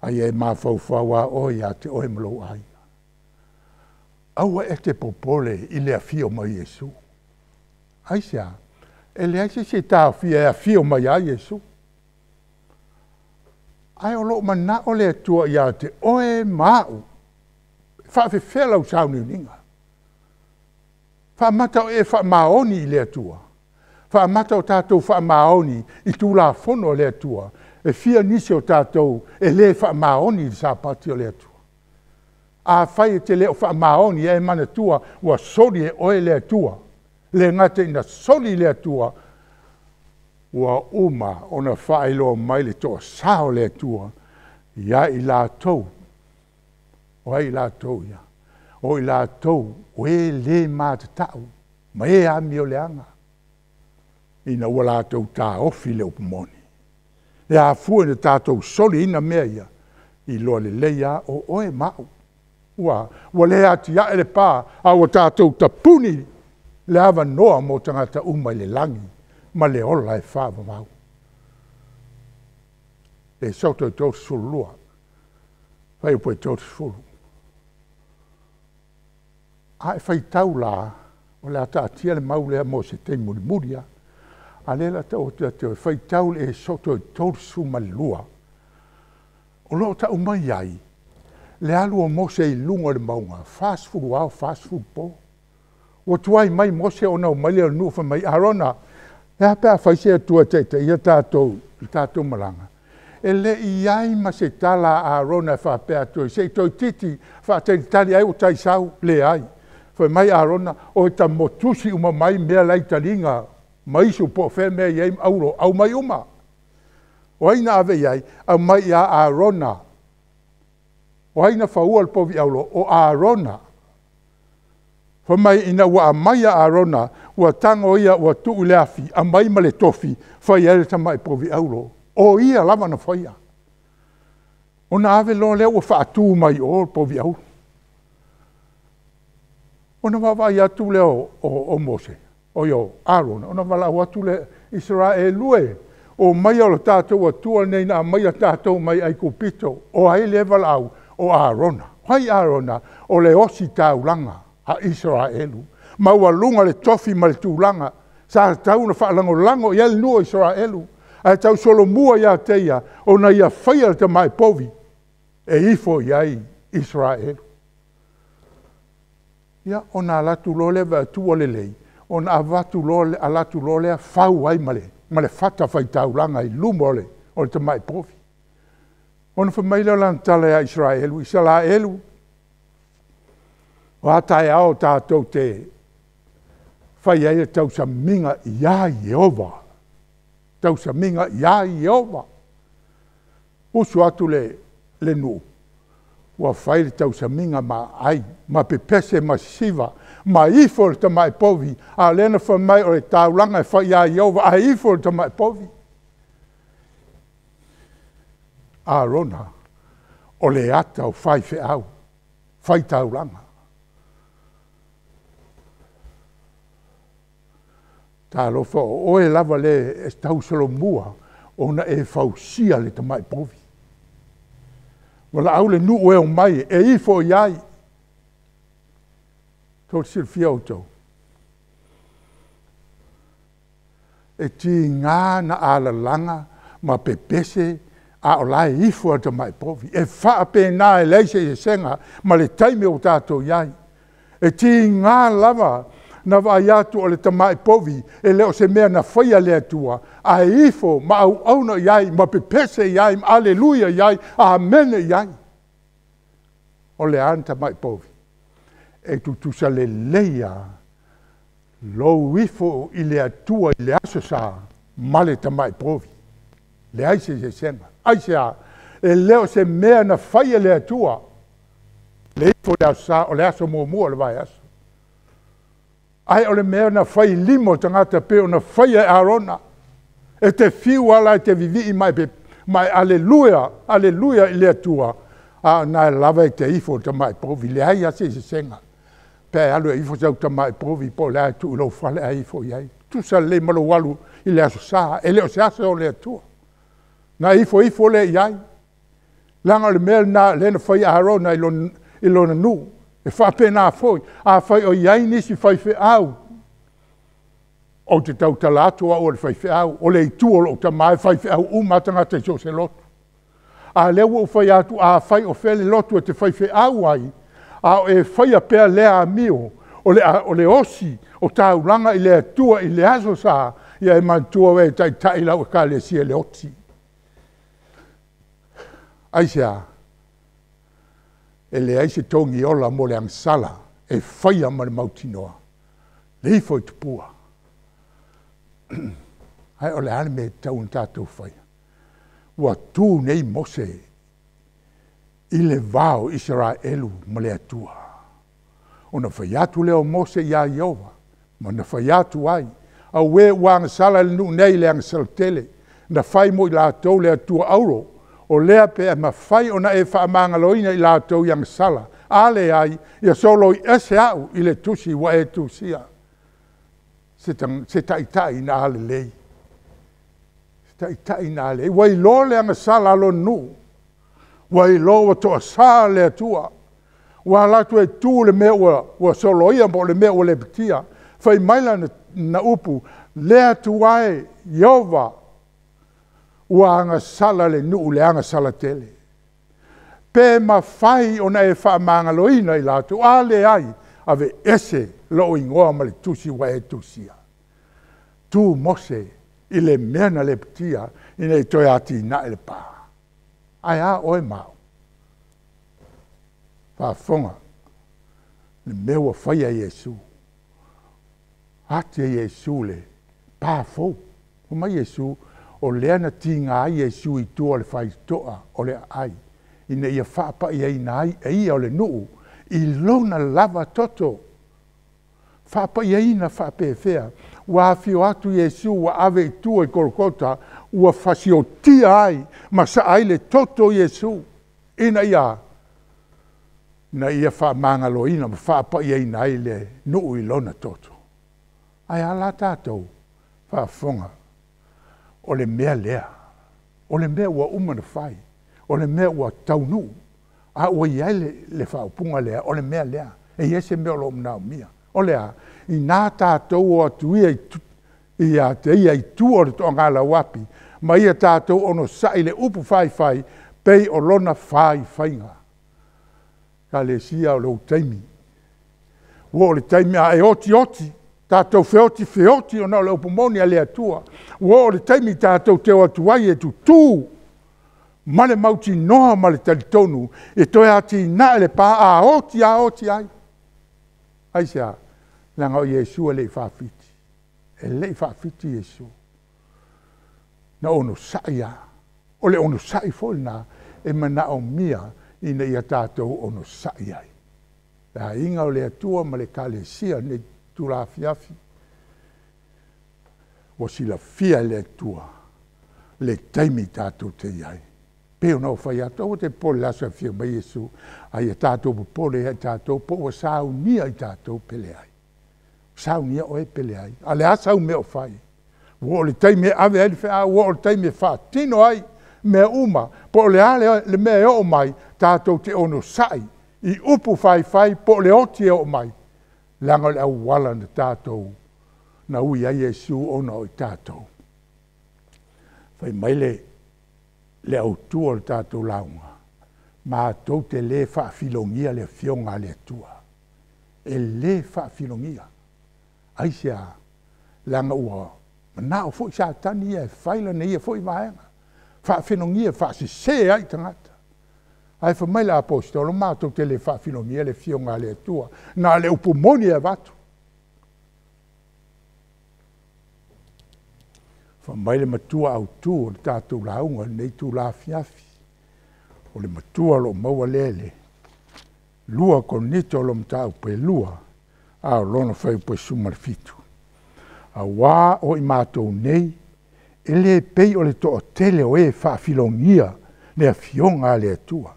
a ia e mafaufau lava oe ia te oe ma lou aiga. Aua e te popole i le afio mai o Iesu. Aisea? E leai se isi e taofia e afio mai lava Iesu. Ae o lo o manao le Atua ia te oe ma au, e faafefea lau sauniuniga. Faamata o e faamaoni i le Atua, faamata o tatou faamaoni i Tulafono a le Atua, e fia nisi o tatou e le faamaoni i le Sapati o le Atua. Afai e te le o faamaoni, ia e manatua ua soli e oe le Atua. Le gata ina soli le Atua, ua uma ona faailoa mai le toasa o le Atua ia i latou. O ai i latou ia? O i latou o e le matatau ma e amioleaga, ina ua latou taofi le upu moni. E afua ina tatou soliina mea ia, iloa lelei lava o oe ma au. Ua le atiae le pa, a ua tatou tapuni le avanoa mo tagata uma i le lagi ma le ola e faavavau. Esoto 32, fuaiupu e 30. A e faitau la, o le a taatia le mau lea mo se taimi mulimuli lava. A o lea o le a tau atu ia te oe, faitau le Esoto 32, o lo o tau mai ai le alu o Mose i luga o le mauga, 40 ao, 40 po. Ua tuai mai Mose ona omai lea o le nuu fai mai, Arona, e a pe a fai se Atua e taitaia tatou i le tatou malaga? E le i i ai ma se tala a Arona e faapea atu ai, se i toeitiiti faatalitali ai ua taisau, leai. Fai mai Arona, o ta motusi uma mai mea la i taliga, maisu po o fea mea e i ai ma auro, aumai uma. O ai na ave i ai? Aumai ia Arona. O ai na faua le povi auro? O Arona. Fai mai ina ua aumai ia Arona, ua tago ia ua tuu i le afi, aumai ma le tofi, fai ai le tamai povi auro. O ia lava na faia. Ona ave loa lea ua faatu mai i o le povi auro. Ona vaavaai atu lea o Mose, o ia o Arona, ona valaau atu lea, Isaraelu e, o maia o le tatou Atua lenei na aumaia tatou mai Aikupito. O ai lea e valaau? O Arona. O ai Arona? O le ositaulaga a Isaraelu. Maualuga le tofi ma le tulaga. Sa tatau ona faalagolago i ai le nuu o Isaraelu. Ae tausolomua ia te ia, ona ia faia le tamai povi e ifo i ai Isaraelu. Ia, ona alu atu loa lea vaai atu ua lelei, ona avatu loa, alu atu loa lea fau ai ma le fatafaitaulaga i luma o le tamai povi. Ona fai mai lea o lana tala ia Isaraelu, Isaraelu, o a taeao tatou te fai ai le tausamiga ia Ieova. Tausamiga ia Ieova. Usu atu le nuu, ua fai le tausamiga ma aai, ma pepese ma sisiva, ma ifo le tamai povi, a o lea na fai mai o le taulaga e fai ia Ieova, ae ifo le tamai povi. Arona, o le ata o faifeau, faitaulaga. Talofa o oe lava le e tausolomua ona e fausia le tamai povi. Valaau le nuu e omai e ifo i ai. Tou te silafia outou, e tiga na alalaga ma pepese A o la e ifo a tamai povi. E faapena e leai se eseesega ma le taimi ua tatou i ai. E tiga lava na vaai atu o le tamai povi e le o se mea na faia e le Atua, ae ifo ma auauna i ai, ma pepese i ai, ma aleluia i ai, amene i ai. O le a le tamai povi? E tutusa lelei lava lou ifo i le Atua i le Aso Sa ma le tamai povi. Leai se eseesega. Aisea? E le o se mea na faia e le Atua le ifo i le Aso Sa, o le aso muamua o le vaiaso. Ae o le mea na fai i lima o tagata pei ona faia e Arona. E te fiu lava la e te vivii ma e aleluia, aleluia i le Atua, a o lena lava e te ifo i le tamai povi, leai lava se eseesega. Pe a e alu e ifo sau tamai povi po o le a e tuu i lou fale ae ifo i ai. Tusa lelei ma lou alu i le Aso Sa, e le o se aso o le Atua. Na ifo ifo lea i ai, leaga o le mea lena lea na fai e Arona i lona nuu. E faapena foi, afai o i ai nisi faifeau, ou te tautala atu au o le faifeau, o le itu o lou tama e faifeau uma lava tagata i so o se lotu. A o lea ua ou fai atu, afai o fea le lotu e te faifeau ai, a o e faia pea lea amio, o le osi o taulaga i le Atua i le Aso Sa, ia e manatua oe e taitai lau ekalesia i le oti. Aisea? E leai se togiola mo le agasala e faia ma le mautinoa, le ifo i tupua. Ae o le a le mea e tatau ona tatou faia? Ua tu nei Mose i le va o Isaraelu ma le Atua. Ona fai atu lea o Mose ia Ieova, ma na fai atu ai, Auē ua agasala le nuu nei i le agasala tele, na fai mo i latou le atua auro, o lea pe mafai ona e faamagaloina i latou i agasala, a leai, ia soloi ese au i le tusi ua e tusia. Se taitai na alelei. Se taitai na alelei. Ua iloa le agasala a lona nuu. Ua iloa ua toasa le Atua. Ua alu atu e tu le mea ua soloia po o le mea ua lepetia. Fai mai lana upu, le Atua e, Ieova, ua agasala le nuu i le agasala tele. Pe mafai ona e faamagaloina i latou, a leai, aveese lou igoa ma le tusi ua e tusia. Tu Mose i le mea na lepetia ina ia toe atinae le pa. Ae a oe ma au? Faafofoga, le mea ua faia e Iesu. Ati e Iesu le pa fou. Fai mai Iesu, o lea na tiga ai Iesu i tua o le faitotoa o le aai, ina ia faapaiaina ai e ia o le nuu i lona lava toto. Faapaiaina faapefea, ua afio atu Iesu ua ave i tua i Kolokota, ua fasiotia ai ma saa ai le toto o Iesu, ina ia faamagaloina ma faapaiaina ai le nuu i lona toto. Ae a la tatou faafofoga, o le mea lea, o le mea ua uma ona fai, o le mea ua taunuu, a ua i ai le faaupuga lea, o le mea lea, e i ai se mea o lo o manaomia. O le a? Ina tatou o atu ia ia te ia i tua o le toagalauapi, ma ia tatou onosai le upu faifai, pei o lona faifaiga. Ekalesia o lou taimi. Ua oo i le taimi a e oti oti, tatou feoti feoti ona o le upu moni a le Atua. Ua oo i le taimi tatou te o atu ai e tutu ma le mautinoa ma le talitonu e toe atinae le pa a oti a oti ai. Aisea? Leaga o Iesu e le i faafiti. E le i faafiti Iesu. Na onosai lava. O le onosai foi lena e manaomia ina ia tatou onosai ai. Le aiga o le Atua ma le Ekalesia i lenei itula afiafi, ua silafia e le Atua le taimi tatou te i ai. Pei ona ou fai atu, aua te popole i le aso e afio mai Iesu, a ia tatou popole ia i tatou po ua saunia i tatou pe leai. Saunia oe pe leai. A o le a sau mea o fai? Ua oo i le taimi e ave ai le feau, ua oo i le taimi e faatino ai mea uma, po o le a le mea e oo mai, tatou te onosai i upu faifai po o le oti e oo mai, leaga o le auala na tatou na ui ai Iesu ona o i tatou. Fai mai le Le autu o le tatou lauga, matou te lē faafilogia le afioga a le Atua. E lē faafilogia. Aisea? Leaga ua manao foi Satani ia e fai lana ia foi vaega, faafilogia e faasesē ai tagata. Ae fai mai le Aposetolo, matou te le faafilogia le afioga a le Atua, na o le upu moni e avatu. Fai mai le matua autū o le tatou lauga i lenei itula afiafi, o le matua o lo o maua lea i le 2 Korinito lona mataupu e 2, a o lona fuaiupu e 17. Auā o i matou nei, e lē pei o le toatele o e faafilogia le afioga a le Atua,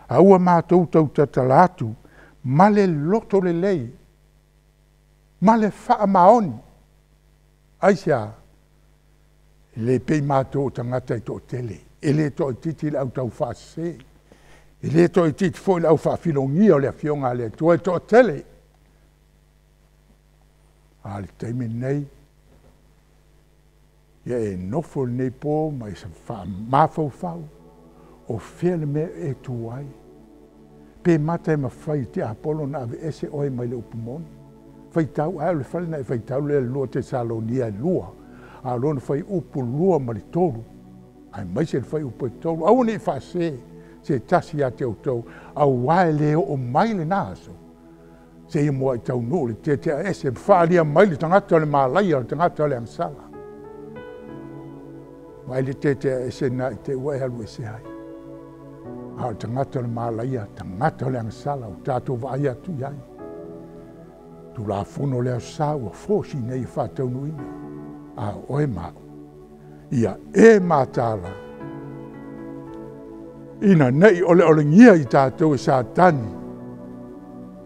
a ua matou tautatala atu ma le loto lelei ma le faamaoni. Aisea? E le pei matou o tagata e toatele, e le toaitiiti le au taufaasese, e le toaitiiti foi le au faafilogia o le afioga a le Atua, e toatele. A o le taimi lenei, ia e nofo i lenei pō ma e mafaufau, o fea le mea e tu ai? Pe mata e mafai e tiapolo ona aveese oe mai le upu moni. Faitau, ae o le fale na e faitau lea i le 2 Tesalonia e 2, a o lona fuaiupu 2 ma le 3, aemaise le fuaiupu e 3, aua ne i faasese se tasi ia te outou, auā e le oo mai lena aso, seia muai taunuu le teteaese ma faaalia mai le tagata o le malaia, o le tagata o le agasala. Vaai le teteaese lena i te i ua e alu ese ai. A o le tagata o le malaia, tagata o le agasala, ua tatou vaai atu i ai. Tulafono o le Aso Sa ua fosi nei e faataunuuina. A o oe ma au, ia e mataala, ina nei oleolegia i tatou e Satani,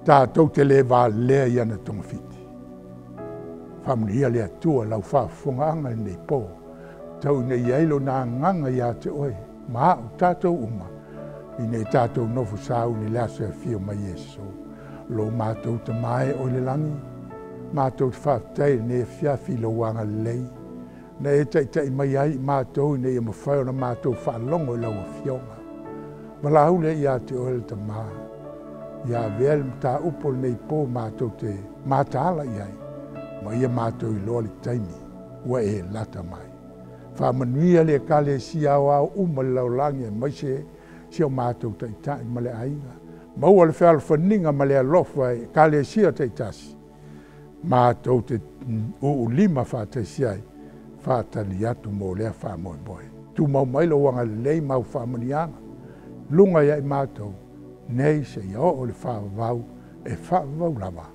tatou te le valea i ana togafiti. Faamanuia le Atua lau faafofogaaga i lenei pō, tau ina i ai lona agaga ia te oe, ma au tatou uma, ina ia tatou nofo sauni i le aso e afio mai Iesu. Lo matou Tamā e o i le lagi, matou te faafetai i lenei afiafi i lou agalelei, na e taitai mai ai i matou ina ia mafai ona matou faalogo i lau afioga. Valaau lea ia te oe le Tamā, ia avea le mataupu o lenei pō matou te mataala i ai, ma ia matou iloa le taimi ua e lata mai. Faamanuia le Ekalesia aoao uma i le lalolagi aemaise si o matou taitai ma le aiga. Maua le fealofaniga ma le alofa i Ekalesia taitasi, matou te uulima faatasi ai, faatali atu mo lea faamoemoe. Tumau mai lou agalelei ma au faamanuiaga, luga ia i matou, nei seia oo i le faavavau e faavavau lava.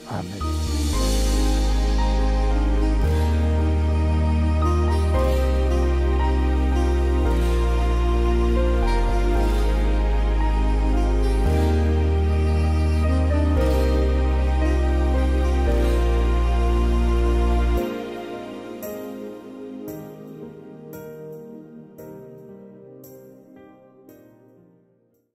Amene.